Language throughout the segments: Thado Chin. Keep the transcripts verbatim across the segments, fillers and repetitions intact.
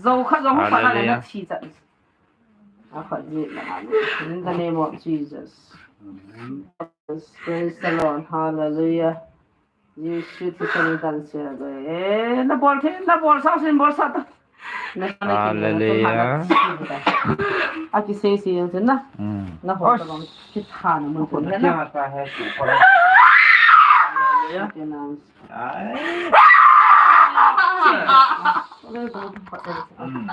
Zo khat zo khat na le na Hallelujah. Thi chat. A khat ni na. In the name of Jesus. Amen. Praise the Lord. Hallelujah. Jesu ti kani dan se le. Eh, na bol the, na bol sa sin bol sa ta. Na, na ki, na, na, Hallelujah. Na, na, na, a ki sei sei yang sin na. Mm. Na ho ta bang ki tha na mun ko na. Hallelujah. Ai. Mm.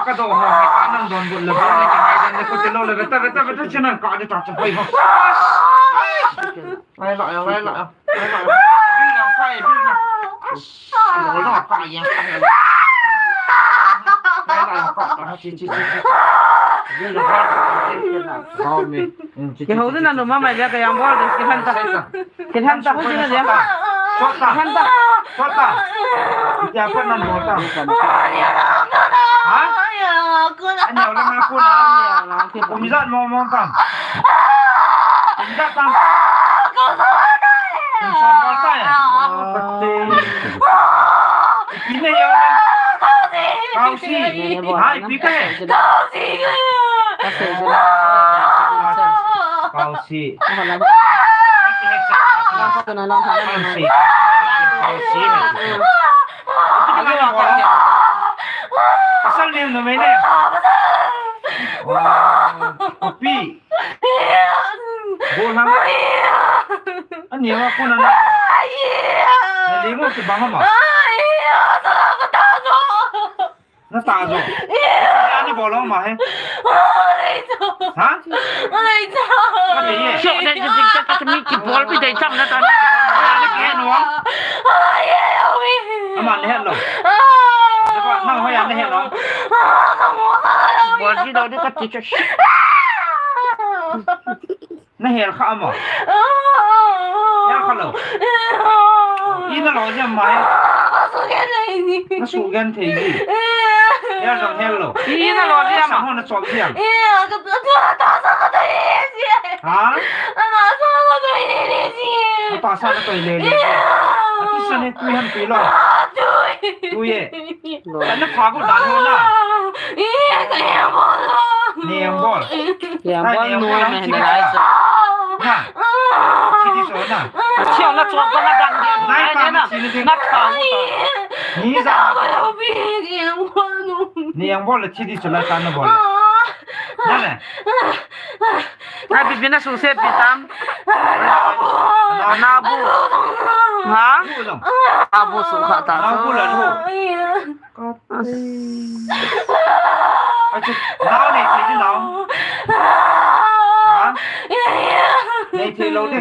Ka do ho, ka nang don bol le, ka nang ka nang don le, ko te lo le, beta, beta, beta, chinang ka de ta, ta, hoi ho. Lai la, lai la, lai la. Bil na, ka, bil na. Lo la, ka, ya, ka, ya. Lai la, ka, ka, chi, chi, chi, chi. Bil na, ka, ka, chi, chi, na. Bao mi. Ki hau na no mama ya ka yang bol de, ki han ta. Ki han ta, hau na ya. Chota. Ki han ta. Chota. Ki apa nan bol ta? Ha? Ani orang aku na. Umi jat mo mo tam. Umi jat tam. Umi jat bol ta ya. Pati. Ine ya. Kausi. Hai, pika hai. Kausi. Kausi. Pasal ni no mene. Kopi. Bolang. Ani wa kuna na. Na lingo tu bang ma. Na ta jo. Ani bol ma he. Ha? Ka dei ye. Shok dei, dei, dei, dei, mi ki bol, mi dei cham na ta ni. Ani ke no. Ama ne hello. Dei ba, nang ho ya ne hello. Bol ji do de ka ti cho. Na hel kha ama. Hel kha lo. Ina lo jam mai. Na su gen thei ji. Hel jong hel lo. Ina lo jam. Sa ho na chop jam. Ha? Na pa sa na toi le le. Ati sa ne tui han tui lo. Tui ye. Ana pha ko dan ho na. Ni yang bol. Yang bol nu me na lai sa. Na. Sidi so na. Chiang na chuan ko na dang dia. Nai ta na. Na tha mu ta. Ni za. Ni yang bol le sidi so la ta na bol. Na le. Na bi bi na su se bi tam. Na bu. Ha? Na bu su kha ta. Na bu la bu. Achu, nao nei thei di nao. Ha? Nei thei lou di.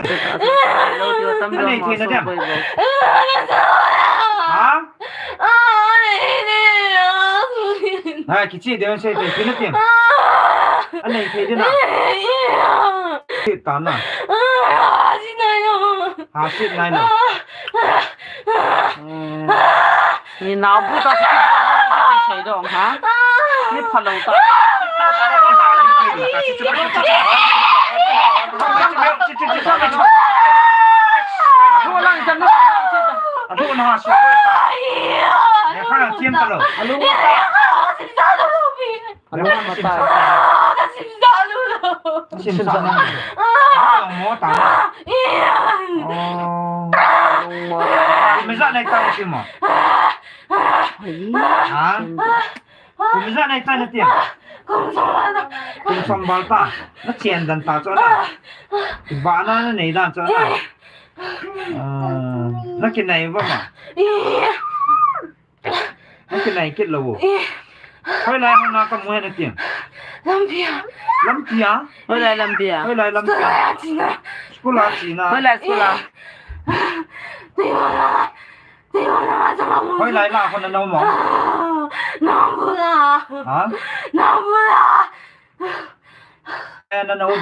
Nei thei na diam. Ha? Hai, kichi de sei thei di na diam. Anei thei di na. Sit ta na. Ha, sit nai na. Ni nao bu ta si ki bu ta si sei dong ha. Ni phalou ta. Thu lang jam na sa ta. Thu na ha su ta. Ne kha chiam ta lo. Alu. Alu ma ta. Sim sa na. Mo ta. Oh. Mo. Kum ijat nei ta ti mo. Ha? Kum ijat nei ta na ti. Kum som bal ta. Na chen dan ta cho na. Ba na na nei dan cho na. Ah, na kinai ba ma. Na kinai kit lou. Hoilai hung na ka mu he na ti. Lampi a. Lampi a? Hoilai lampi a? Hoilai lampi a? School a china. School a china. Hoilai school a? Hoilai la hung na na um a? Nang bula. Ha? Nang bula. Eh, na na um.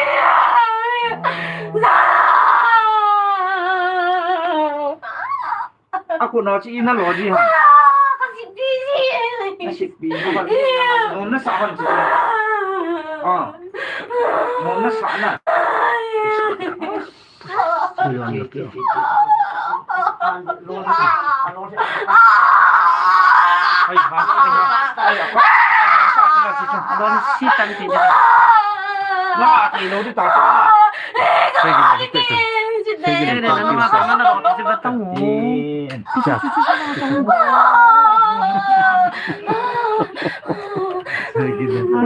A khut na chi ina lo ji ha. Na sipi na ba. No na sa han chi. Ah. No na sa na. Ai, ha, ai, ha, ai, ha. Don si tan ti. Na ti lo di ta. Sige na, sige na. Sige na, sige na.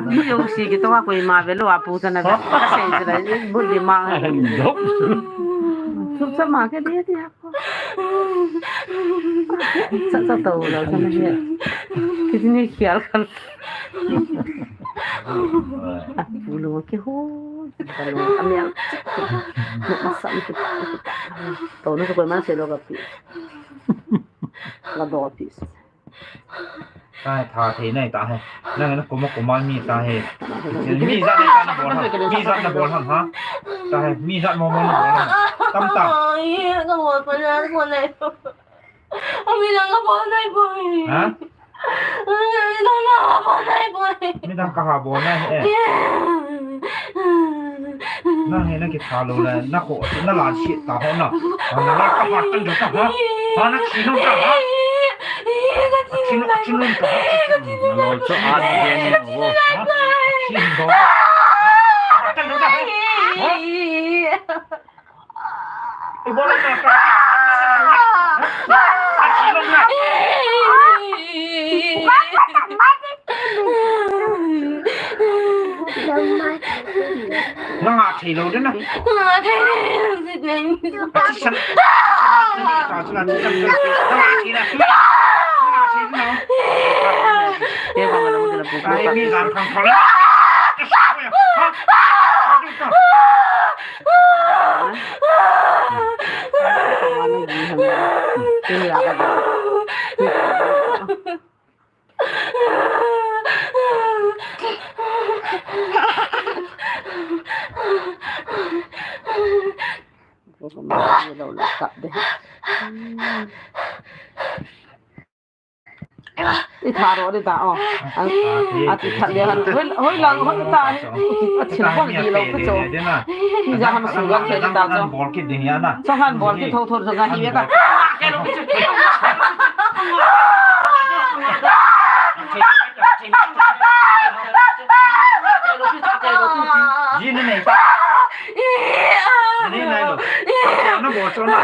Ni yo si ki to wa ko ma ve lo apu sa na ve. Ka se se la, bu di ma. Chup sa ma ke di di. Sa sa to lo sa na ye. Ki ni khial kan. Apu lo ke ho. Ka lo, a mi a. Mo ma sa mi ki. To no ko ma se lo ka pi. La do pi. Tahe, tha thei nai tahe. Nang na koma koma mi tahe. Mi jat nai ta na bol ham. Mi jat na bol ham ha. Tahe, mi jat mo mo na bol ham. Tam tam. Ai, ka bol pa na, ka bol nai. Ami lang ka bol nai boy. Ha? Ami lang ka bol nai boy. Mi lang ka ha bol nai eh. Nang he na kitha lo le, na kho, na la si ta ho na. Ha, na la ka ha tan jo ta ha. Ha, na chi lo ta ha. Chi lo, chi lo ta ha. Na lo cho a ni ni wo. Ha? Chi lo. Ha, tan jo ta ha. Ha? I bo lo ta ha. Ha, chi lo na. Nang a thei lo de na. Nang a thei lo de na. A chi san. Nang a thei na. Nang a thei na. Ai, mi lam khang khang. Ha? I tha ro de ta, oh. An, a ti tha le han. Hoi, hoi lang, hoi ta. A thin bol di lo ka cho. Ni ja han su gan che de ta cho. Bol ki ding ya na. Cho han bol ki tho tho cho ga hi ve ka. Ji ni nei ta. Ni nei lo. Na bol cho na.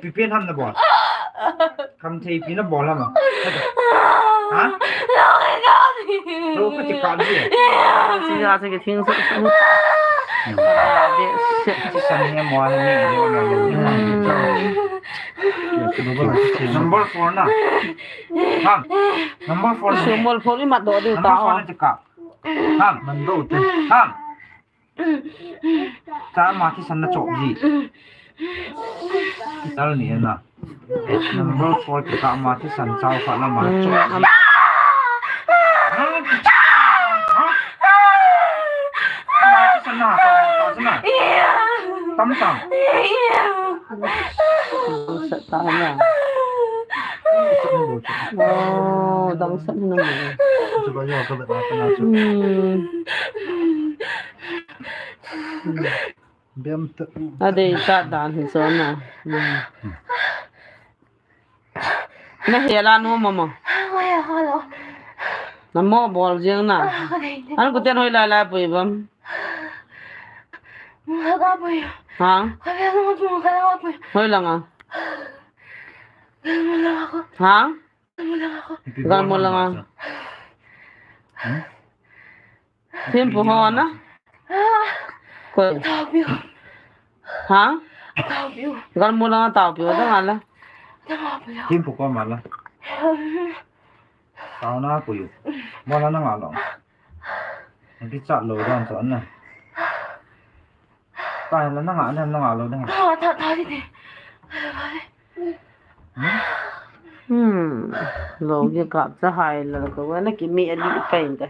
Pi pen ham na bol. Kham thei pi na bol ham. Ha? Lo ka ti ka ni. Si ya si ke thing su su. Be se. Chi san ni mo ni ni mo ni. Number four na. Ham. Number four. Number four ni mat do de ta. Number four ni ka. Ham. Man do te. Ham. Cha ma thisan na chop ji. Tal ni na. Number four ki ka ma thisan chao kha na ma chop ji. Ha? Ma thisan na chop ji na. Tam tam. Sa ta na. Oh, dang sa na. Chuba yo ka ba ta na chu. Hmm. Bem ta. A dei ta dan hi so na. Hmm. Na he la nu mama. Oi, hello. Namo bol jeng na. An kuten hoi lai lai pui bam. Hoi langa? Ha? Galmo langa. Thempu ho na? Koi? Ha? Galmo langa taopi ho dang ala. Thempu ko mala. Taona puyu. Mola nanga lo. Kichat lo dan so na. Tahi la nanga na nanga lo dang. Hmm. Lo ye kap cha hai la ko wa na ki mi a di pai ta.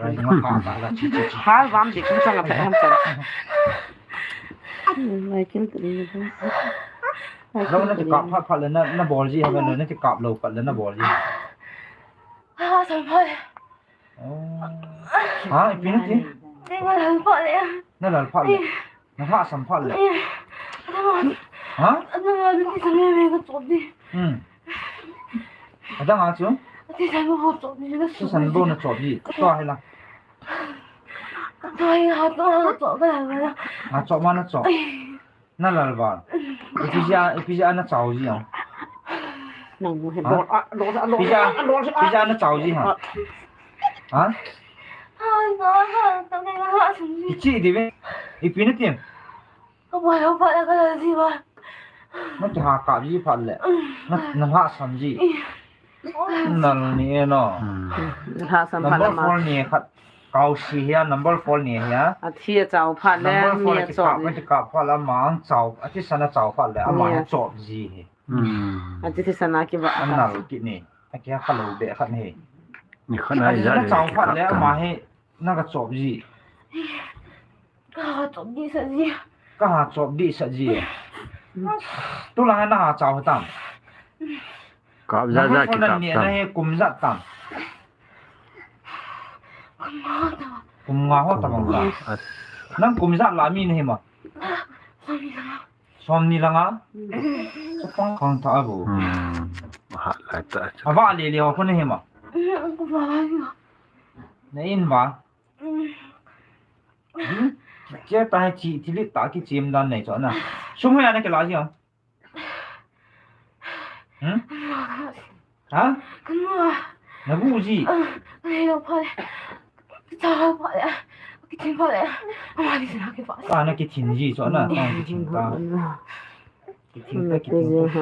Hal bam di kum chang a ta ham ta. Michael tu ni. Lo na kikap phat phat le na bol ji ha, lo na kikap lo phat le na bol ji. Ha, ipi nati? Na lal phat le. Na lhahsam phat le. Ha? Hmm. Adang a chu? Thisan bou na chop ji. Tua hi la. Na chop ma na chop. Na lal val. Ipi jeh a, ipi jeh a na chao ji ham? Nang mu he. Ha? Ipi jeh a, ipi jeh a na chao ji ham? Ha? Ichi di ve. Ipi na tim? Na kiha kap ji phat le. Na, na lhahsam ji. Nal ni e no. Hmm. Lhahsam phat le ma. Number four ni khat. Kaosi hia, number four ni hia. Athi a chao phat le, number four ni a chao. Athi kap phat le ama ang chao, athi sana chao phat le, ama hi chop ji hi. Hmm. Athi sana kiva. Anal kit ni. Akia kha lo be khat ni. Ni khat na ja. Na chao phat le, ama hi na ka chop ji. Ka ha chop di sa ji. Ka ha chop di sa ji. Tu la na ha chao tam. Kap ja ja ki kap tam. Na he kum ja tam. Kum nga ho ta bang la. Nang kum ja la mi na he ma. Som ni langa. Som ni langa. Sa pang kang ta abu. Hmm. Ha lai ta. Ava le le ho ko na he ma. Na in ba. Hmm? Chia ta hi chi, chi lit ta ki chim dan nei cho na. Sum hoiya na kila ji ham? Hmm? Ha? Na bu ji. Ta na kithin ji cho na, ta kithin ta. Kithin ta, kithin ta.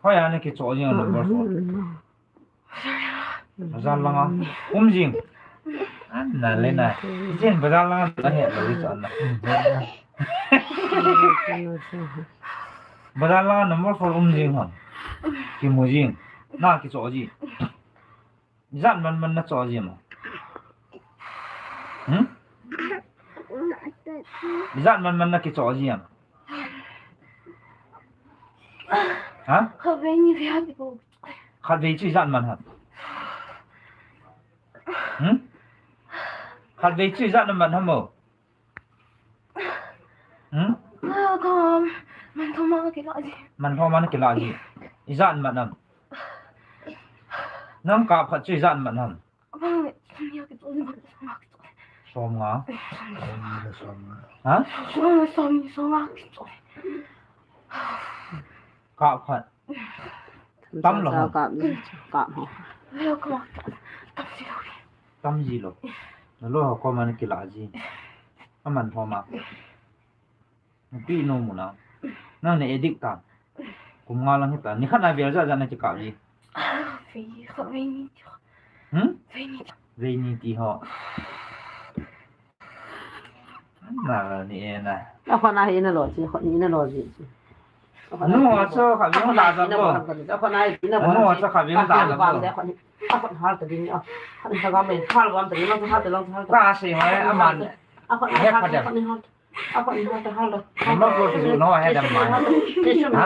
Hoiya na kicho ji number four. Bazar langa um jing. An na le na. Jin bazar langa na he lo ri chan na. Bazar langa number four um jing hon. Kimu jing. Na kicho ji. Ijat man man na cho ji ma. Hmm? Ijat man man na kicho ji am? Ha? Khatvei ni ve ha ti ko. Khatvei chu ijat man ham? Hmm? Khatvei chu ijat man ham mo? Hmm? Ka, ka, man thoma kila ji. Man thoma na kila ji. Ijat man ham? Nang kap khat chu ijat man ham? Abang le, som ni a kicho ji, bang som nga kicho. Som nga? Som ni le som nga. Ha? Som ni, som ni, som nga kicho. Kap khat. Tam lo ho. Kap ni, kap ho. Lo ko ma, tam ji lo. Tam ji lo. Na lo ho ko ma na kila ji. Aman ho ma. Pi no mu na. Nang ne edik ta. Kum nga lang hita. Ni khat na vel ja ja na kikap ji. Vei, vei ni ti ho. Hmm? Vei ni ti. Vei ni ti ho. Na ni e na. A kho na hi na lo ji, kho ni na lo ji. Anu ho cho kha veng da ja ko. A kho na hi na. Anu ho cho kha veng da ja ko. A kho hal ta ding a. Kho ni sa ga me hal gam ta ding, hal ta, hal ta. Ka se mai aman. A kho ni hal ta, kho ni hal ta. A kho ni hal ta, hal ta. Ma ko tu no he da ma. Ha?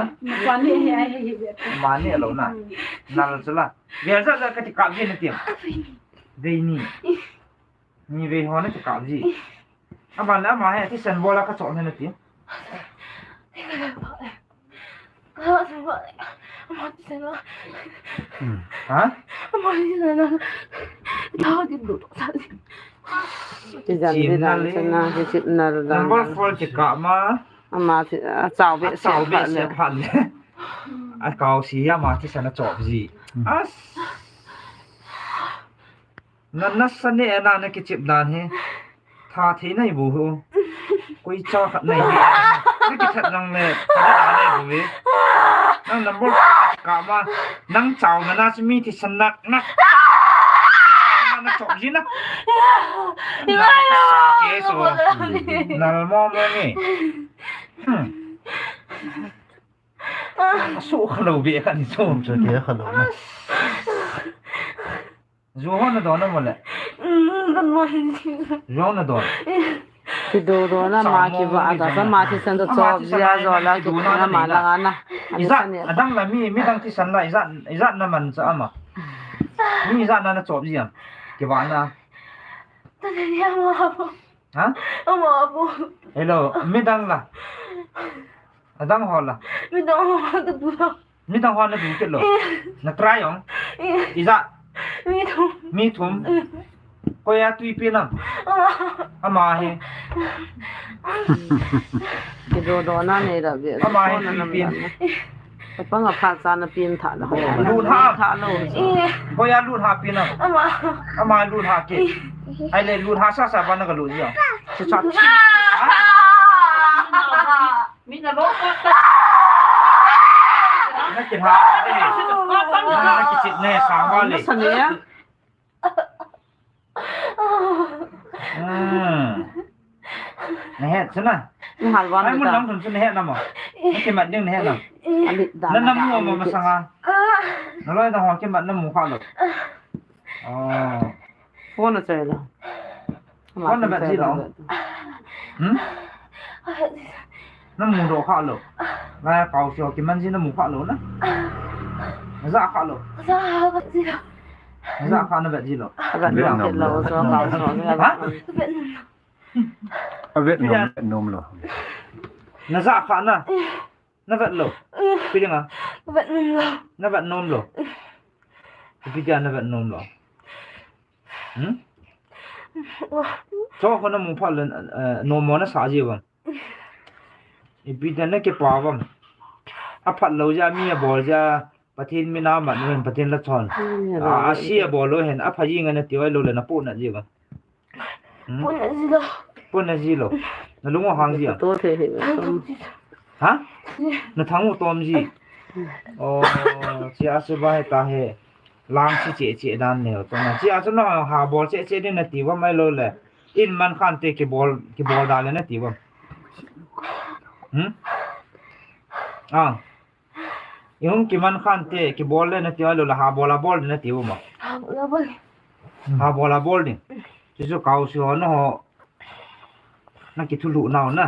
Ma ni lo na. Na lo chula. Vei ja ja ka ti kap ji na ti. Vei ni. Ni vei ho na kikap ji. Aban le ama hi thisan bol a ka chon na ti. Ama ti sela. Hmm. Ha? Ama ti sela. Tao ti du to sa ni. Ti jan ti jan sana ti chip na dan. Number four ti ka ma. Ama ti a chau be se phat le. A kau si ama ti sana chop ji. Hmm. As. Na, na sa ne na, na kichip dan hi. Tha thei nai bu hu. Koi cha khat nai hi. Na kithat nang le. Tha da nai bu hi. Nang number four ka ma. Nang chau na na si mi ti san na. Na. Na, na chop ji na. Na sa ke so. Na mo mo ni. Hmm. Su kha lo be ka ni so. Su ke kha lo. Ju ho na don na mo le. Mm, don mo hin. Ju ho na don. Ki do do na ma ki va da sa ma ki san to chop jia jo la ki na ma la nga na. Ani sa ni. Adang la mi, mi dang ti san la ijat, ijat na man sa ama. Mi ijat na na chop jia. Ki va na. Ta ni ama. Ha? Ama bu. Hello, mi dang la. Adang ho la. Mi dang ho la ka du la. Mi dang ho na du kit lo. Eh. Na try ong. Eh. Ija. Mi thum. Mi thum. Eh. Koi a tui pi na. Ama. Ama he. Ki do do na nei da ve. Ama he tui pi. Ka pang a phat cha na pin tha na. Lut ha. Tha lo. Eh. Koi a lut ha pi na. Ama. Ama lut ha ki. Eh. Ai le lut ha sa sa ba na ka lut ya. Sa sa. Ha? Mi na lo ko ta. Na ki ha de. Na ki chit ne sa ba le. Sa ne ya. Hmm. Na het chu na. Ni hal wan. Ai mun ta. Lang thun chu na het na mo. Na ki mat ding na het na. Ali da. Na na mu mo ma sanga. Na loi na ho ki mat na mu kha lo. Oh. Phone a chai la. Phone na vet ji lo. Hmm? Na mu do kha lo. Na kau sio ki man ji na mu kha lo na. Na ja kha lo. Ja kha ji lo. Na ja kha na vet ji lo. Vet nom lo, so kau so ni. Ha? Vet nom lo. A vet nom, vet nom lo. Na ja kha na. Na vet lo. Pi ding a? Vet nom lo. Na vet nom lo. Pi dia na vet nom lo. Hmm? Cho ko na mu pha le, eh, nom mo na sa ji bang. Ipi dia na kipa bang. A phat lo ja mi a bol ja Pathen mi na mat nu hin Pathen la chon. Hmm, a, a si a bol lo hin a pha ji nga na ti wai lo le na pu na ji bang. Hmm? Pun a ji lo. Pun a ji lo. Na lung o hang ji a. To the he. Thang tom ji. Ha? Na thang u tom ji. Oh, chi a su ba he ta he. Lang si che che dan ne to na. Chi a su na ha bol che che din na ti wa mai lo le. In man khan te ki bol, ki bol da le na ti wa. Hmm? Ah. I hung kiman khan te, kibol le nati a lo la ha bol a bol nati u ma. Ha bol a bol. Ha bol a bol ni. Chu chu kau si ho na ho. Na kithulu nau na.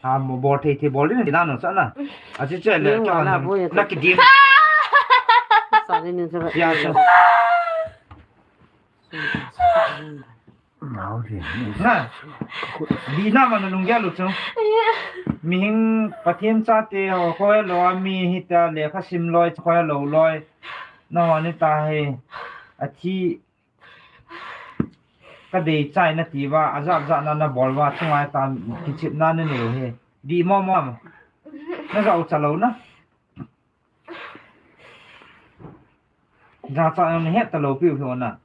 Ha mo bol thei thei bol ni na no sa na. A chu che le. Ni ka na na bu ya. Na kidim. Sa ni ni sa. Ya sa. Nau ri. Na. Di na ma na lunggel u chu. Mihing Pathen chate ho khoi lo a mi hi ta lekha sim loi khoi lo loi. Na ho ni ta he. A thi ka dei chai na ti va, a jat jat na na bol va, chungai ta kichip na na neu he. Di mo mo. Na ja u cha lo na. Jachat na het ta lo piu hi na.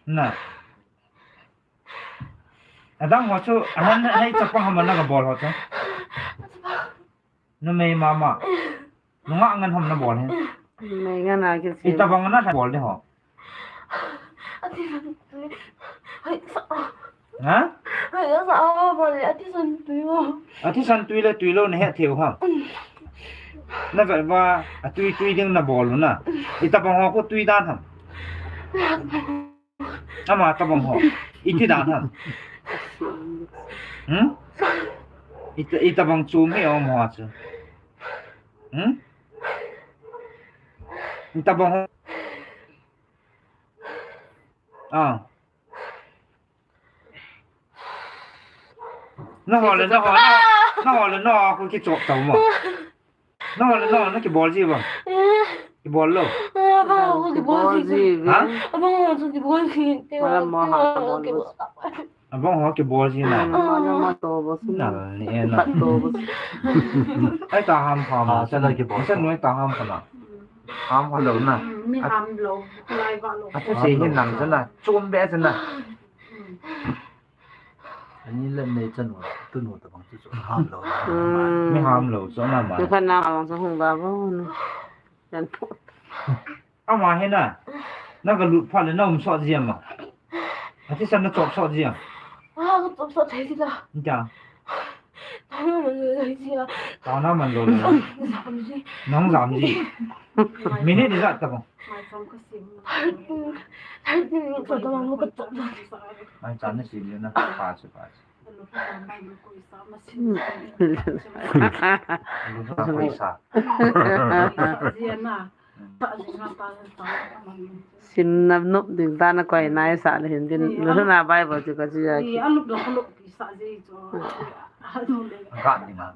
Na. Adang ho chu, ahan hei chapa hama na ka bol ho chu. Numei mama. Nunga ngan ham na bol he. Numei ngan a kisi. Ita bang na bol de ho. Ati san tui. Hai sa. Ha? Hai sa a bol le ati san tui mo. Ati san tui le tui lo na he theu ha. Na vet va a tui tui ding na bol na. Ita bang ho ko tui dan ham. Ama tabang ho. Iti dan ham. Hmm? Ita, ita bang chu mi om ho chu. Hmm? Ita bang ho. Ah. Na ho le, na ho, na ho le, na ho ko kichop tau mo. No, no, no, kibol ji bang. Kibol lou. Abang ho kibol ji. Ha? Abang ho kibol ji. Abang ho kibol ji na. Nal ni e na. Ai ta ham ham. Sa la kibol. Sa noi ta ham ham na. Ham ha lou na. Mi ham lou. Lai va lou. Atu se hin nam sa na. Chom be sa na. Ani le nei chanu, tunu tabang chu chu ham lou. Mi ham lou, chu na ma. Ni khan na ma chu hung ba bo na. Chan. Ama hi na. Na ka lut pha le na um so ji ama. Ati san na chop so ji am. Ah, ka chop so thei ji la. Nta. Tana man lo thei ji la. Tana man lo la. Jam ji. Nang jam ji. Minute ni jat tabang. Ai, chan na sim na. Pa chu, pa chu. Lu pa koisa. Simna nop ding ta na koi nai sa le hin din. Lu na Bible chu ka ji a. Ka ni ma.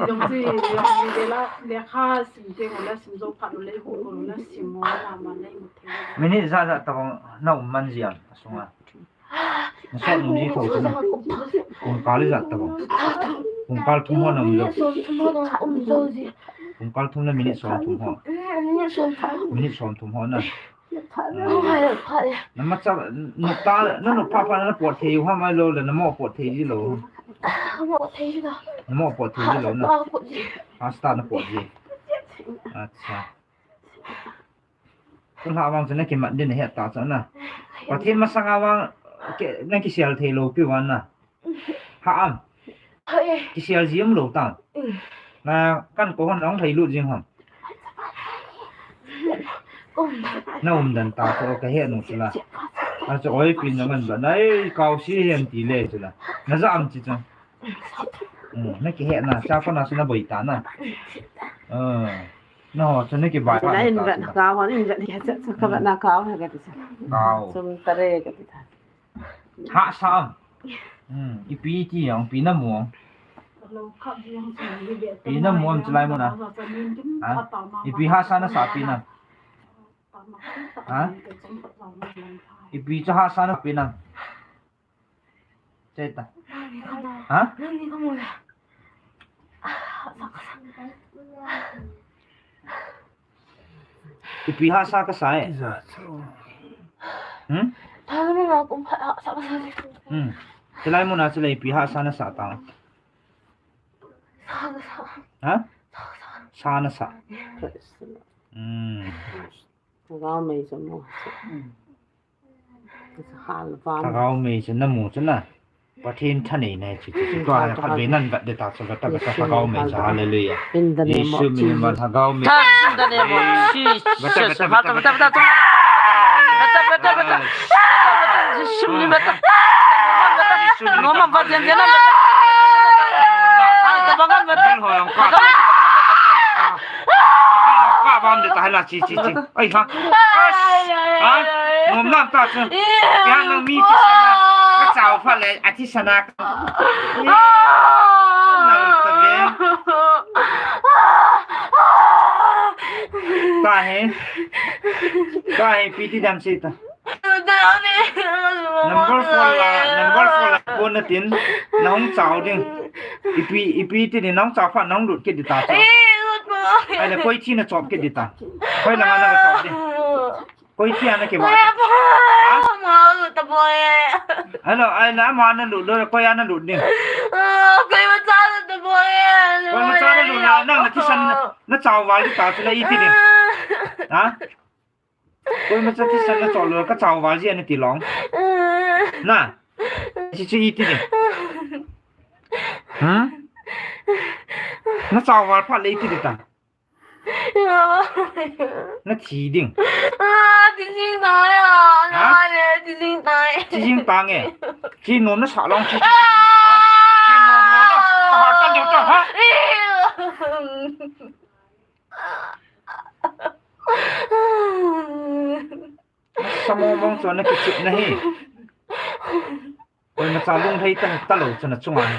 Jong si, jong si de la, lekha sim te ko la, sim jo phat lo le, ko ko la, sim mo la ma le, mo the. Minute ja ja tabang na um man ji am, asunga. Na so um ji ko na. Kong kal ja tabang. Kong kal thum ho na um jo. Kong kal thum na minute som thum ho. Minute som thum ho na. Namacha, nupha, na nupha pha na pot thei u ham, ahilou le namo pot thei ji lou. Namo pot thei ji lou na. Hasta na pot ji. Acha. Tun ha vang chu na kimat din het ta chu na. Pathen masanga vang na kisel thei lou pi vang na. Ha am. Kisel ji um lou ta. Na kan ko hon ong thei lut jing ham. Na um dan ta ko ka he nu sila. A chu oi pin na man ba nai kau si hen ti le sila. Na ja am chi chu. Na ki he na cha ko na sila boi ta na. Na ho chu na ki bai pa na ta. Kau hon in ja ni ha cha ka ba na kau ha ka ti cha. Kau. Sum tare ka ti ta. Hahsa am. Ipi ti ang, ipi na mu ang. Ipi na mu am chulai mun a. Ha? Ipi hahsa na sa pi na. Ha? Ipi cha hahsa na pi na. Cheta. Ha? Ipi hahsa ka sa e? Hmm? Hmm. Chulai mun a chulai ipi hahsa na sa ta. Ha? Sa na sa. Hmm. Lhagao mei chu mo. Lhagao mei chu na mu chu na. Pathen thanei na chu chu. Tua ha khat ve nan vat de ta chu, vata vata lhagao mei chu, hallelujah. In the name of Jesus. Lhagao mei. In the name of Jesus. Vata vata vata vata. Vata vata vata. Sim ni vata. Nom am vat jen jen na. Ka bam de ta la chi chi chi. Ai ha. Ha? Nom nam ta chu. Ya nang mi thisan na. Ka chao pha le, a thisan na. Ta he. Ta he, ipi ti dam se ta. Number four la, number four la, ko na tin, na hung chao ding. Ipi, ipi ti ni, na hung chao pha, na hung lut kit di ta chu. Ai le, koi thi na chop kit di ta. Koi la nga na ka chop ding. Koi thi a na ke ba. Ha? Hello, ai la ma na lut lo, koi a na lut ding. Koi ma cha na lut na, na, na thisan na, na chao val di ta chu la iti ding. Ha? Koi ma cha thisan na chao lo, ka chao val ji a na ti long. Na. Chi chi iti ding. Ha? Na chao val pha le iti di ta. Na thi ding. Ah, thi jing tai a. Ha? Na le thi jing tai. Thi jing ta nge. Thi nom na sa long thi. Thi nom na. Ta ha tan deu ta ha. Sa mong mong chu na kichip na hi. Koi na cha lung thei ta, ta lo chu na chunga hi.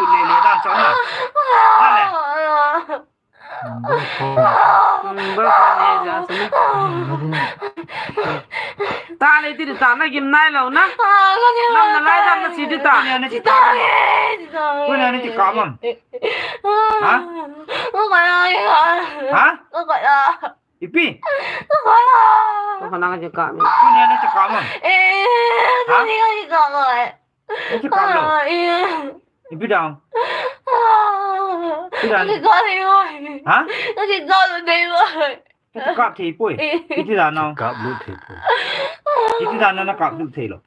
lut le le dan chu na. Na le. Hmm, boyfriend. Hmm, boyfriend ne ja chu na. Ta le ti ta na gim nai lou na. Nam na lai dan na chi ti ta. Koi na na ti ka mam. Ha? Ha? Ipi? Ko kana ka chekam. Koi na na chekam. Eh, ha? Kani ka chekam. Ka chekam lou. Ah, eh. Ipi dan? Ah. Ipi dan? Ka chekam lou dei. Ha? Ka chekam lou dei. Ka chekam thei poi. Eh. Iti dan na. Chekam lou thei poi. Iti dan na na kap lou thei lou.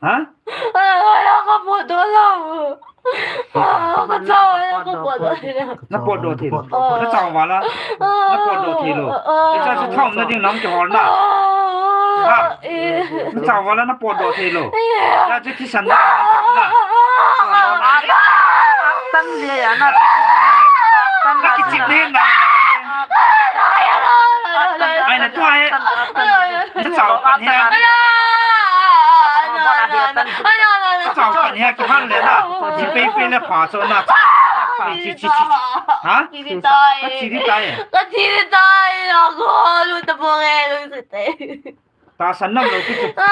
Ha? Ai, ai, ka potdoh lou. Ah, ka chao, ai, ka potdoh lou. Na potdoh thei lou. Oh. Na chao vala. Na potdoh thei lou. Oh. Icha chu thom na ding nam kihol na. Oh. Ha? Eh. Na chao vala na potdoh thei lou. Eh. Ya chu thisan na. Na. Tan le ya na. Tan na kichip le na. Ai na tua he. Na chao pan he. Na chao pan he kihal le na. Chi pei pei le pha cho na. Chi chi chi. Ha? Chi di tai. Ka chi di tai. Ka chi di tai. Ako lu ta po nge lu se te. Tahsan nam lou ti chu. Ah!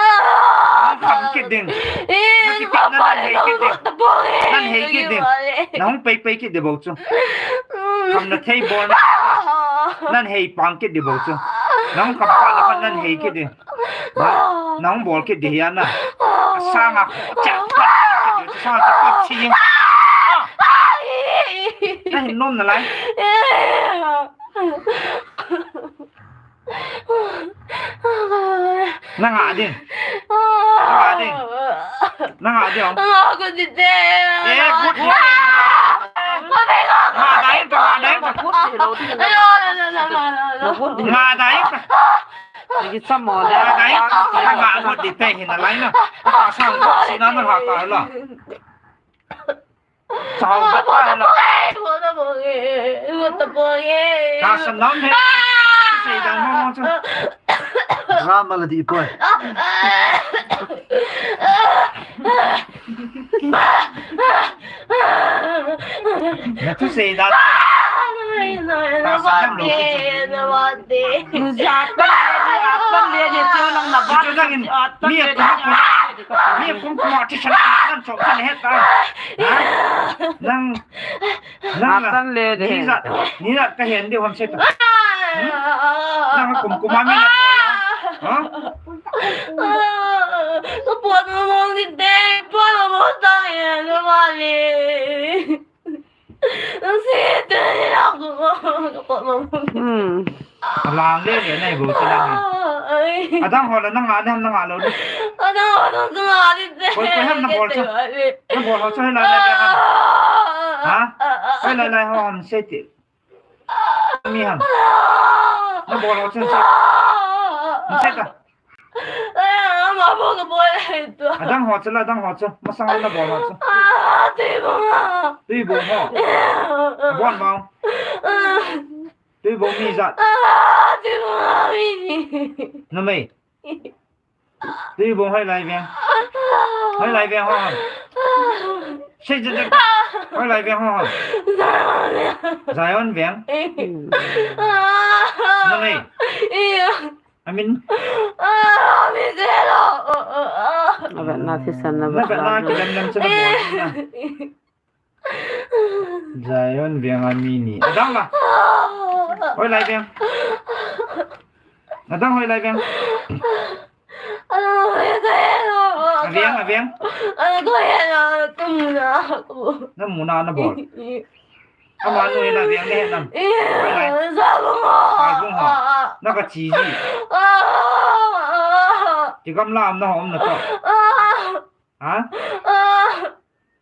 Nang kham kit ding. Eh, na kipatna nan hei kit ding. Nan hei kit ding. Na hung pei pei kit ding bou chu. Kham na thei bol na. Nan hei pang kit ding bou chu. Na hung kham pa na nan hei kit ding. Na, na hung bol kit ding hi a na. Sanga cha pa kit ding. Sanga cha pa chi. Na hin nom na lai. Na ngah ding. Na ngah ding. Na ngah ding. Nga ko dite. Eh, good. Ko be ko. Ngah dai pa, ngah dai pa. Ayo, no, no, no, no, no, no. Ngah dai pa. Lagi sama dia. Ngah dai pa. Ngah ko dite hin na lai na. Ka sang ko si na na ha ka la. Chao ka pa na. Ka san nam he. Sei dan mo mo chu. Nga ma la di poi. Na thu sei dan. Ka san nam lo. Jatan le, jatan le, je chu lang na ba. Chu nang in, mi a kum kum, mi a kum kum a thi san nan chok san het ta. Ha? Nang, nang la. Jatan le de. Ni jat, ni jat ka hen de hon se ta. Hmm? Nang kum kum a mi na. Ha? Ka pon mo mo ni de, pon mo mo ta ye, lo ma ni. Hmm. Alang le le nai bo ti lang. Ai. Adang ho la nang a, nang a lo. Adang ho la nang a le. Koi, koi ham na bol cha. Na bol ho cha la la le ham. Ha? Koi la la ho ham se ti. Mi ham. Na bol ho cha se. Se ta. Adang ho chu la, adang ho chu. Masang na bol ho chu. Tuibong ho. Bon mau. Tuibong mi jat. Numei. Tuibong hoilai veng. Hoilai veng ho. Sei jat jat. Hoilai veng ho. Zion veng. Numei. Amin. Ah, mi zero. Ah, ah, ah. Na vetna thisan na vetna. Na vetna kidem dem chu na bol na. Zion veng a mi ni. Adang la. Hoilai veng. Adang hoilai veng. Ah, mi zero. Aveng, aveng. Ah, ko ya na tum na. Na mu na na bol. Ama nu hi la veng le nam. Hoilai. Hoilai. Hoilai. Na ka chi ji. Ti gam lam na hom na to. Ha?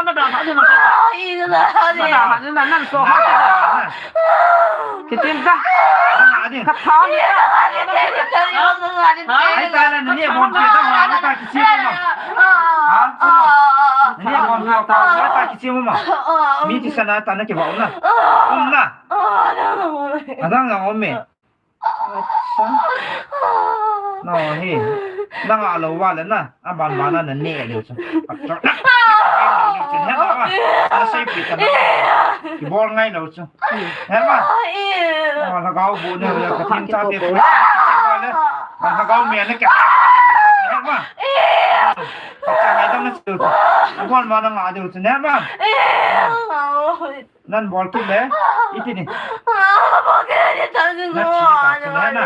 mo na da ha ni na. Ai, na da ha ni. Na da ha ni na, nan so ha ni. Kitin ta. Ka tha ni. Ai ta na ni mo pe ta ma ta ki si mo. Ha? Ni mo ta ta ki si mo ma. Mi ti sana ta na ki ba na. Um na. Adang na um me. Acha. No hi. Nang a lo va le na. Aban ba na na ne le chu. Na sei pi ta na. Ki bol ngai lo chu. He ma. Oh, lhagao bu ne le ka tin cha te. Lhagao me ne ka. He ma. Ka cha ngai dam na chu. Bol ma na nga de chu. He ma. Nan bol kit le, iti ni. Bol kit ni ta ni. Na chi ta chu na na.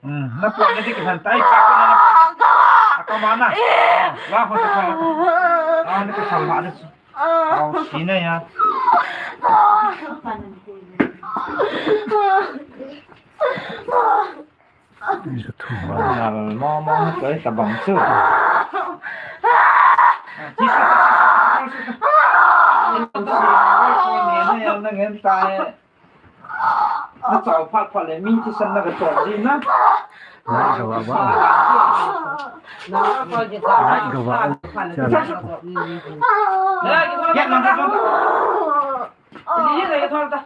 Hmm, na pon na dik han tai pa ko na na. Aka ma na. Wa ho ta ko. Ah, ni ko sal ma na. Au si na ya. Nal mo mo ko ta bang chu. Na chau phat phat le mi ti san na ka chau ji na. Nai ka wa wa. Nai ka wa. Ya na ka. Ni le ka thon ta.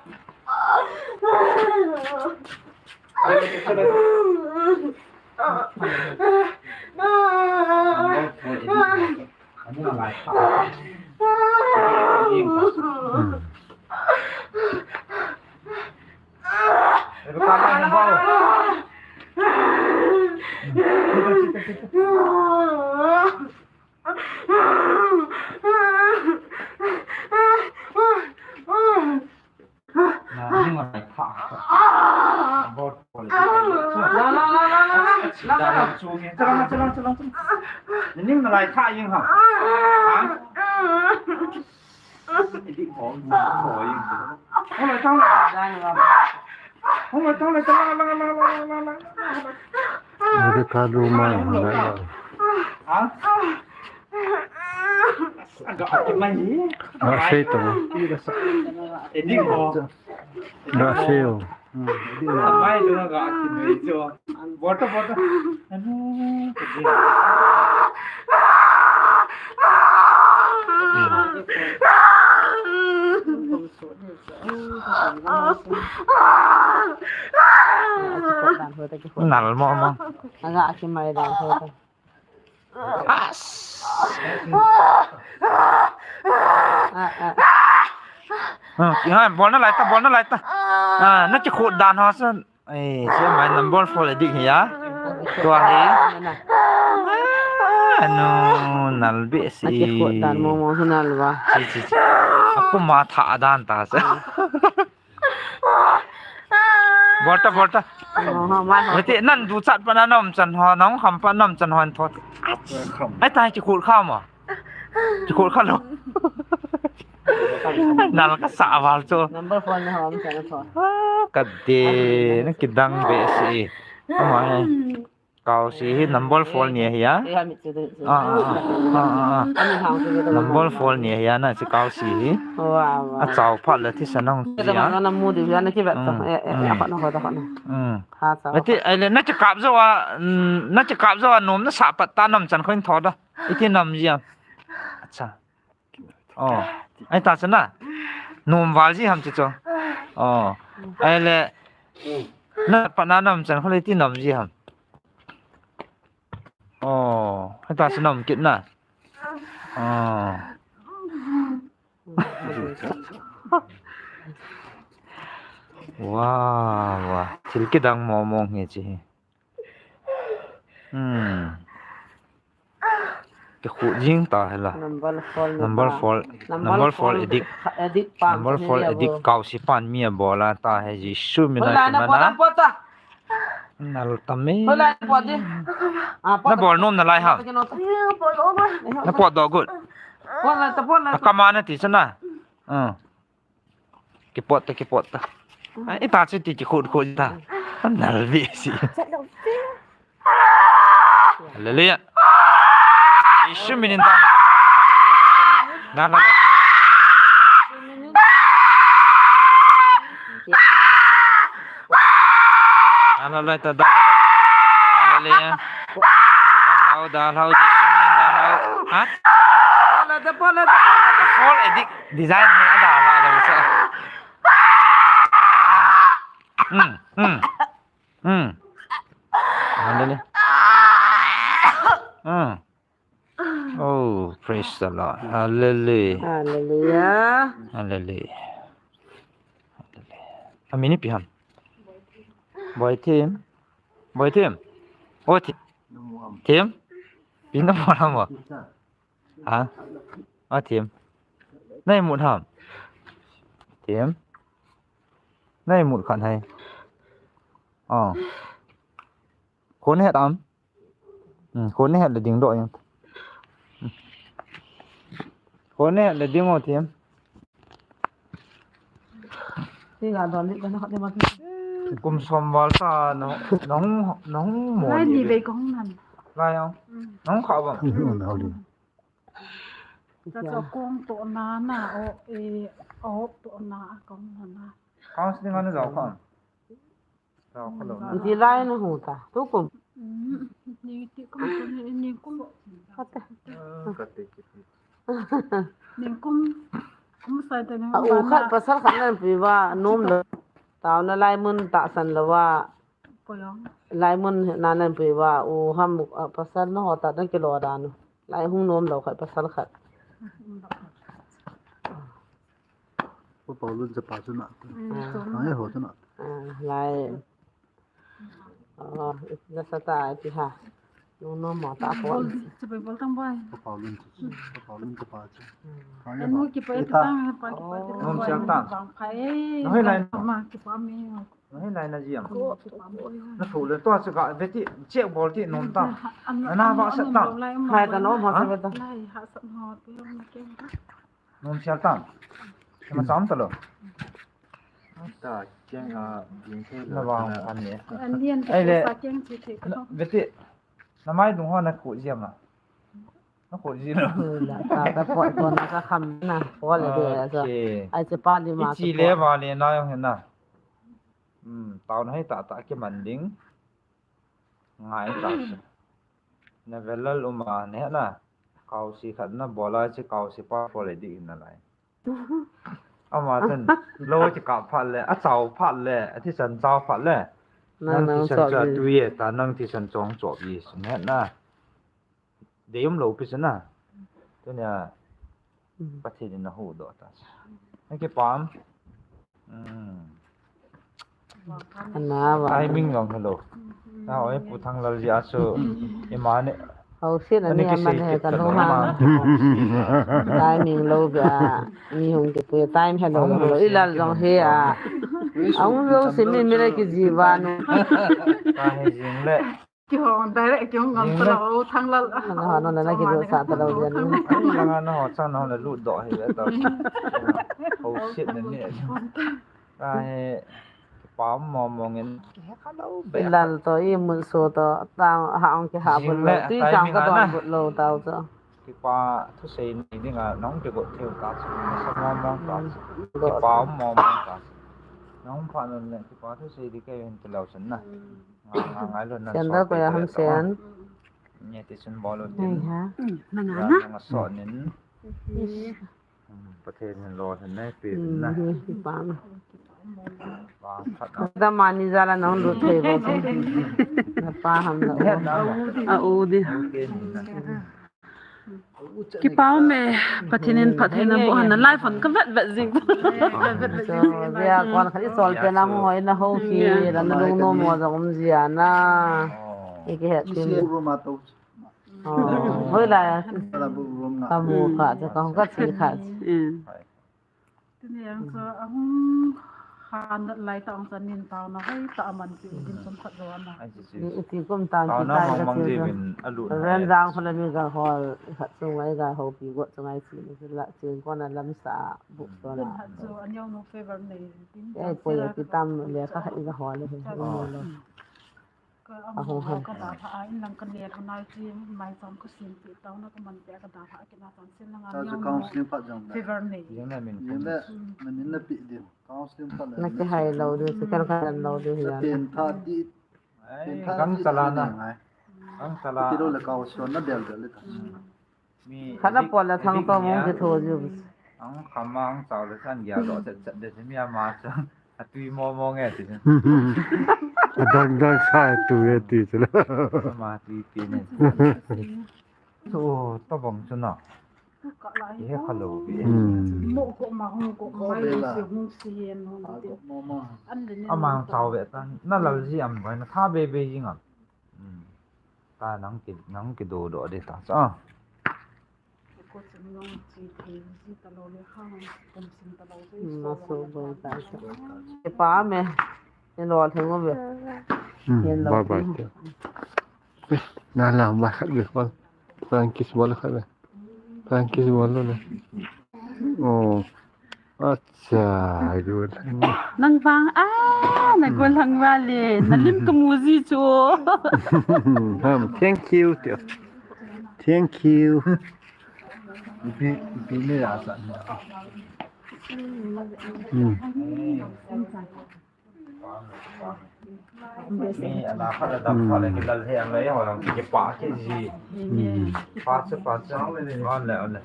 Ga sei to. Ga sei o. Bota, bota. Nal mo mo. Aga aki mai dan ho ta. Ha, bol na lai ta, bol na lai ta. Ah, na chi khut dan ho san. Eh, si mai number four le dik hi ya. Tua hi. Anu nal be si. Aki khut dan mo mo hi nal ba. Si, si, si. Aku ma tha dan ta sa. Bol ta, bol ta. Hiti nan du chat pa na nom chan ho, nong kham pa nom chan ho an thot. Ai ta chi khut kha mo. Chi khut kha lo. Nal ka sa val chu. Number four na hom sa na thot. Ka de na ki dang be si. Ama he. Kau si hi number four ni hi ya. Number four ni hi ya na si kau si hi. A chau phat le thi sa nong si ya. Ati ai le na chi kap zo a, na chi kap zo a nom na sa pat ta nom chan khoin thot da. Iti nom ji am. Acha. Oh, ai ta chana. Nom val ji ham chi cho. Oh, ai le. Na pa na nom chan khole ti nom ji ham. Oh, ai ta chana nom kit na. Oh. Wow, wow. Thil kidang mo mong hi chi. Hmm. Ki khu jing ta hela. Number four. Number four. Number four edik. Edik pa. Number four edik kau si pan mi a bola ta he Jisu mi na na. Nal tam e. Hoi lai, pot di. Ah, pot. Na bol nom nalai ham? Kino ta. Na pot doh got. Pot lai, ta pot lai. Akam a nati chu na. Hmm. Kipot ta, kipot ta. Ai, ta chu ti kikhut khut ta. Nal ve si. Hallelujah. Jesu minin ta. Na, na, na. Dalha loi ta, dalha loi. Hallelujah. Dalha o, dalha o, Jesu minin dalha o. Ha? Dalha, dalha, dalha. Fall edict design hi adalha lou sa. Hmm, hmm. Hmm. Hallelujah. Hmm. Oh, praise the Lord. Hallelujah. Hallelujah. Hallelujah. Hallelujah. Amin ipi ham? Boy Thim. Boy Thim. Oh, Thi-, Thim. Pi na mo na mo. Ha? Ah, Thim. Na imut ham? Thim. Na imut khan hai. Oh. Khun het am? Hmm, khun het le ding doh jeng. Hmm. Khun het le ding o Thim. Ti ga don ni ka na khat ni ma. Kum som val ta na, nahung, nahung mo. Lai ni ve kong nan. Lai o. Hmm. Nahung kha ba. Hmm. Ta cho kong to na na o e o to na kong na na. Counseling ana jao kha. Iti lai na hu ta, tu kum. Mm, ni ti kum kum, ni, ni kum. Kate. Ah, kate, kate. Ni kum, kum sai ta ni. A u khat pasal khat nan pui va, nom lou. Tao na lai mun tahsan lou va. Poyong. Lai mun na nan pui va, u ham, a, pasal na ho ta na kilo dan. Lai hung nom lou khat pasal khat. Pa Paulun chapa chu na. Mm, ah. Ai ho chu na. Ah, lai. Oh, na sa ta ti ha. Nung no mo ta ko. Bol, chapa bol tang bai. Pa Paulun chu. Pa Paulun chapa chu. Mm. Ai ho. Anu ki pa ti tang, pa ki pa ti. Nom siang tang. Bang phai. Noi lai. Ma ki pa mi. Noi lai na jiam. Ko, ko, ko. Na thu le to chu ka ve ti, check bol ti nom tang. Na na va sa tang. Hai ta no ma sa ve ta. Lai ha sa no ti na ke. Nom sial tam. Kima cham talo. Ta, kiang a, ding thei lo. Na vang pan ni. An lian. Ai le. Sa kiang chi thei ko. Veti. Na mai dung ho na khu jiam a. Na khu ji lo. La, ta, ta, poi, poi, na ka kham na. Poi le de, so. Okay. Ai, che pa li ma. Ichi le va le na yong na. Hmm, tao na hai ta, ta ke man ding. Ngai ta. Na velal uma ne na. Kau si khat na bola chi kau si pa poi le di na lai. Ama chun, lo chi kap phat le, a chau phat le, a thisan chau phat le. Nang, nang thisan chau tu ye, ta nang thisan chong chop ye, sin het na. Dei um lo pi sin na. Tunia, mm. Pathen in a hu do ta. Nang ki pam. Hmm. Ana va. Timing jong hello. Na oi Pu Thanglal ji a chu. Ima ne. Hau sin ani ama ne ka lo ha. Timing lo ga. Mi hung ke pu time hello lo. Ilal jong he a. Ang lo sin mi mi le ki ji va nu. Ka he jing le. Ki hong direct ki hong ngam ta lo Thanglal. Na ha no na ki do sa ta lo jan. Ai la na ho chang na ho le lu do he ta. Hau sin ne ne. Ai, kipa mo mo ngin, kihe kha lou be. Lal to i mun so to, tang ha ong kiha bul lou, tui chang ka don bul lou tao to. Kipa thusei nei dinga, nong kigot thei ta chu, sa mo mo ta chu. Kipa mo mo ta chu. Nong pha nun le, kipa thusei di kei hin ti lou chun na. Nga, nga, ngai lou na. Sen da ko ya ham sen. Nge ti chun bol lou tin. Ai ha. Nang ana. Nga so nin. Hmm, Pathen hin lolhin nei pe na. Hmm, pam. Pam khat na. Da mani jala nong lut thei bo. Na pa ham na. He na. A u di. Okay, ni na. Kipa um e, Pathen in phatthei naboh hen na live on ka vet vet jing. So, vea kon khat i sol pe na mo hoi na ho ki, la na lung nom mo jong um jia na. Oh. I ki het tin. Oh, hoi lai a. Ka mu kha, cha ka hung ka chi kha. Mm. Tuni ang so, ahung, Khan dat lai ta ong chan nin taona hoi ta aman ti din chom khat jo ama. Ai, si, si. Ni iti kum tan ti taona tai mang ka mang ti jin jo. Vin alu na Ren ya. Jang kho le mi ga hol, i khat chung ai ga ho pi go chung ai si ni la chin ko na lam sa bu to la. Din khat jo anyo no favor nei. Din ai chom po ya sera ti ka tam ta le ka cha. Khat i ga hol le he. Cha. Mo lo. Ka, a, ahung ham. Ka da pha a, in lang ka ne ka nai chi, mai cham ka sin pi tau na ka man pe ka da pha ki na cham sin lang a. Ta chu niang counseling phat jong le. Favor nei. Jing na min. Jing le, mm, min in le pi di. Counseling phat le. Na ki hai lo di, si kan kan lo di hi. Pen tha di. Ai, pen tha kang di chala na. Ngai. Kang chala. Ti lo le counseling na del del le ta. Mm. Khat na pol le thang to mong ke tho ju. Ang kham ang chau le san ya lo chat chat de mi ama chu. Atui mo mo nge ti. Adang dang sa tu nge ti chu. Ma ti ti ne. Chu to bang chu na. Ye kha lo bi. Hmm. Mo ko ma hung ko ma ye si hung si yen hung ti. Ama ang chau ve tan. Na lal ji am bai na tha be be jing am. Hmm. Ta nang ki, nang ki do do de ta cha. Ko chun nong chi thei ji ta lo le hang, kum sin ta lo ji. Hmm, so bo ta cha. E pa me. E lo theng o ve. Hmm, bye bye. Eh, na la ba khat ve ko. Frankie bol khat ve. Frankie bol lo le. Oh. Acha, good. Nang vang, ah, na gol hang vale. Na lim ka mu ji chu. Hmm, thank you, tio. Thank you. Pi, pi ni ya sa. Hmm. Mi ana khat a dam khat le kilal he ang le ho lang kipah kit ji. Hmm. Pa chu, pa chu. On le, on le.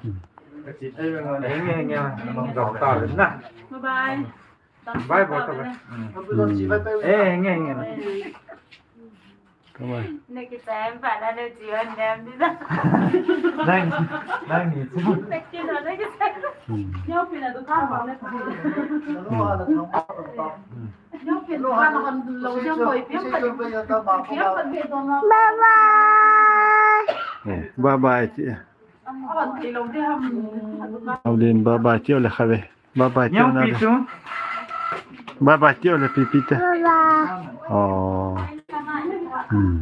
Ka chi thei ve ngol le. Henge, henge. Nang dam ta le na. Bye bye. Bye bye, bye bye. Hmm. Eh, henge, henge. Bye bye. Nang, nang ni chu. Hmm. Hmm. Bye bye. Eh, bye bye, tia. Aulin, bye bye, tia le khave. Bye bye, tia na. Bye bye, tia le pipi te. Bye bye. Oh. Hmm.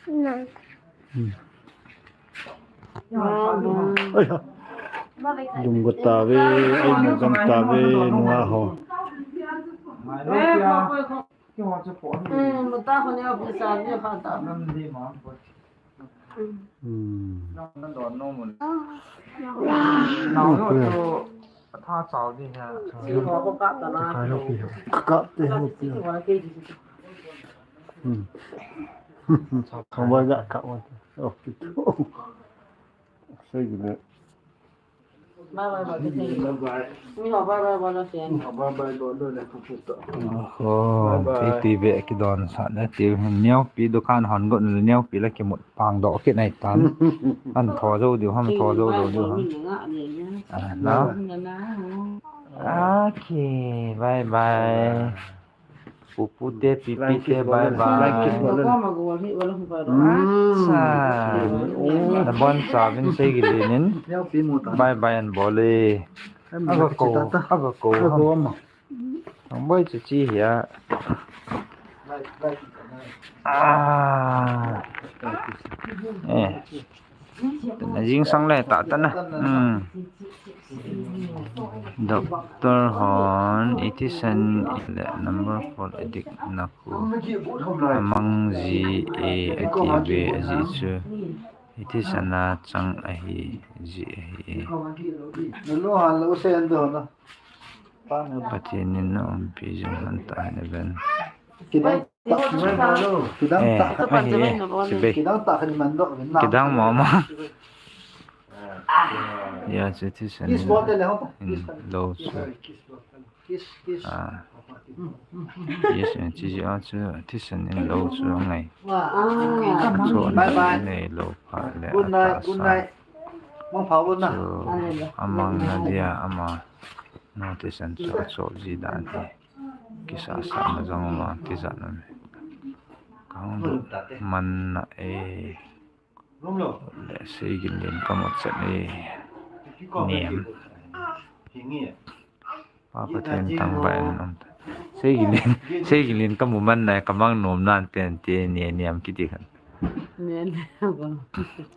Nang. Hmm. Ai ha. Lum go ta ve, ai mu gam ta ve, nunga ho. Hmm, mata ko ne office a ne kha ta. Hmm. Nang don no mun. Nang no to tha chao di ha. Chi ho ko ka ta na. Ka ka te ho ti. Hmm. Ka wa ga ka wa. Oh, ki to. Sai ne. Bye bye, bye bye. Mi ho bye bye bol lo sia. Bye bye bol lo le khu khu to. Oho, bye bye. Ti ve kidon sa le ti neo pi dukan hon go neo pi le kimut pang do kit nai tan. An tho jo diu ham tho jo lo diu ham. Ah, na. Okay, bye bye. Pupu te, pipi te, bye bye. Acha. Na bon cha vin sei gi linin. Bye bye an bol e. Ava ko, ava ko. Ang boi chu chi hia. Ah. Eh. Tana jing sang le ta tana. Hmm. Doctor hon, iti san le number four adik na khu. Amang ji e ati ve aji chu. Iti sana chang ahi ji ahi. Pathen in na umpi jing han ta hen ven. Kidang ta, kidang ta, eh, ahi, eh, si be. Kidang ta khan man do, na. Kidang mo mo. Ya, chu thisan in, in lo chu. Kiss, kiss. Ah. Yes, eh, chi ji a chu thisan in lo chu ngai. Ah. Chu bye bye. Nei lo pha le. Good night, good night. Mang pha bon na. Chu amang na dia ama. No thisan chu chu ji dan hi. Kisa sa na jong ma ti sa na me. Kang du man na e. Le, Seiginlen kamu chat e. Niam. Pa Pathen thangvah in um. Seiginlen, Seiginlen kamu man nai, kamang nom nan ten te, Niam kiti khan.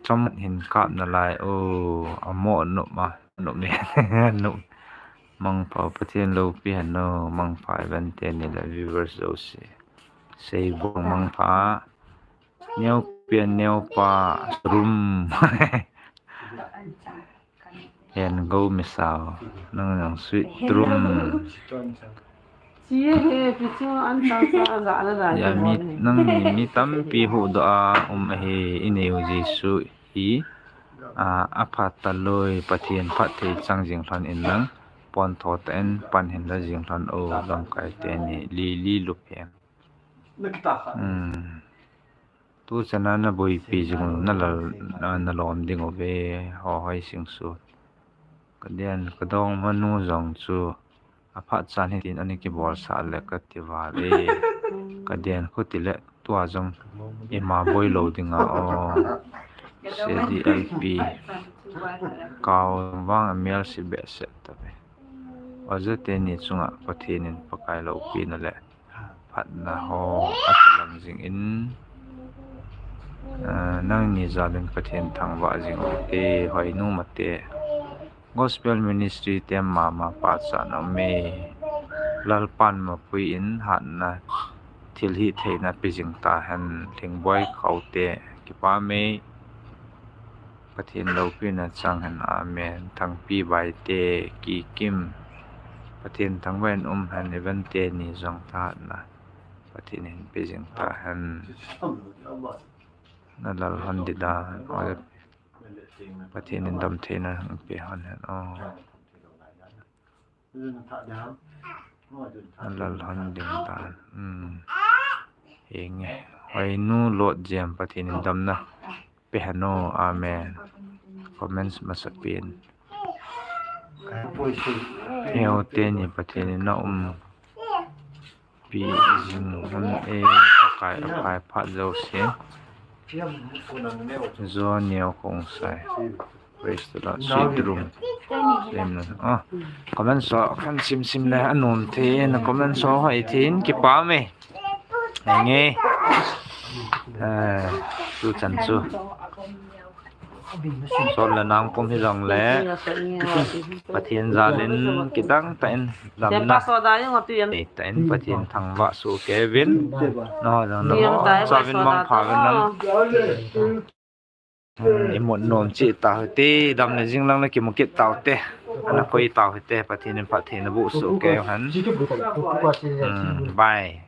Chom hin kap nalai o, amo nom a, nom e, nom. Mangpha Pathen loupi hen o, mangpha Evan teni le viewers jouse. Seibong mangpha. Neopian neopa rum. Hen go misao. Nang nang sweet rum. Ya mi, nang mi, mi tampi huhdoh a um ahi, inei u Jesu hi. A, aphat talou, Pathen phatthei chang jing lhon in lang, pon tho tah in pan hin la jing lhon o, lamkai teni, Lily Luphem. Hmm. Tuchan a naboipi jing u, nalal, na, nalom ding uve, Hohoi Singsu. Kaden, kadongmanu jong chu, aphat chan hitin ana kibolsah le kati val e. Kaden khuti le tua jong ima boi lou dinga o. C D L P. Kau vang a mel si behseh tave. Oja teni chunga Pathen in Pakai loupina le phatna ho akilang jing in, ah, nangni jal in Pathen thangvah jing u te, Hoinu Mate. Gospel Ministry te mama pachat na um e. Lalpan mapui in hatna thilhih theina pe jing tahen, Lhingboi Khaute, kipah e. Pathen loupina chang hen, amen. Thangpi Baite, Kikim, Pathen thangvah in um hen, Evan teni jong thahatna Pathen in pe jing tahen. Nalal hon ding dan, o, Pathen in damtheina pe hon hen o. Nalal hon ding dan. Hmm. Henge. Hoinu Lotjem, Pathen in damna pe hen o. Amen. Comments masapen. Heo teni Pathen in na um pi jing lhon e, Pakai aphai phat jouse. Jo Neo Khongsai. Praise the Lord. Sweet room. Same na. Ah, comment so khan sim sim le anom the, na comment so hoi thin, kipah e. Henge. Eh, tuchan chu. Sol le nang pum hi jong le. Pathen jal in kidang tah in damna. Tah in Pathen thangvah soh kei uvin. Nangho jong nabonchauvin mangpha uvin lang. Hmm, imut nom cheh tau hite, dam le jing lang le kimu kit tau hite. Ana koi tau hite, Pathen in phatthei naboh soh kei uhen. Hmm, bye.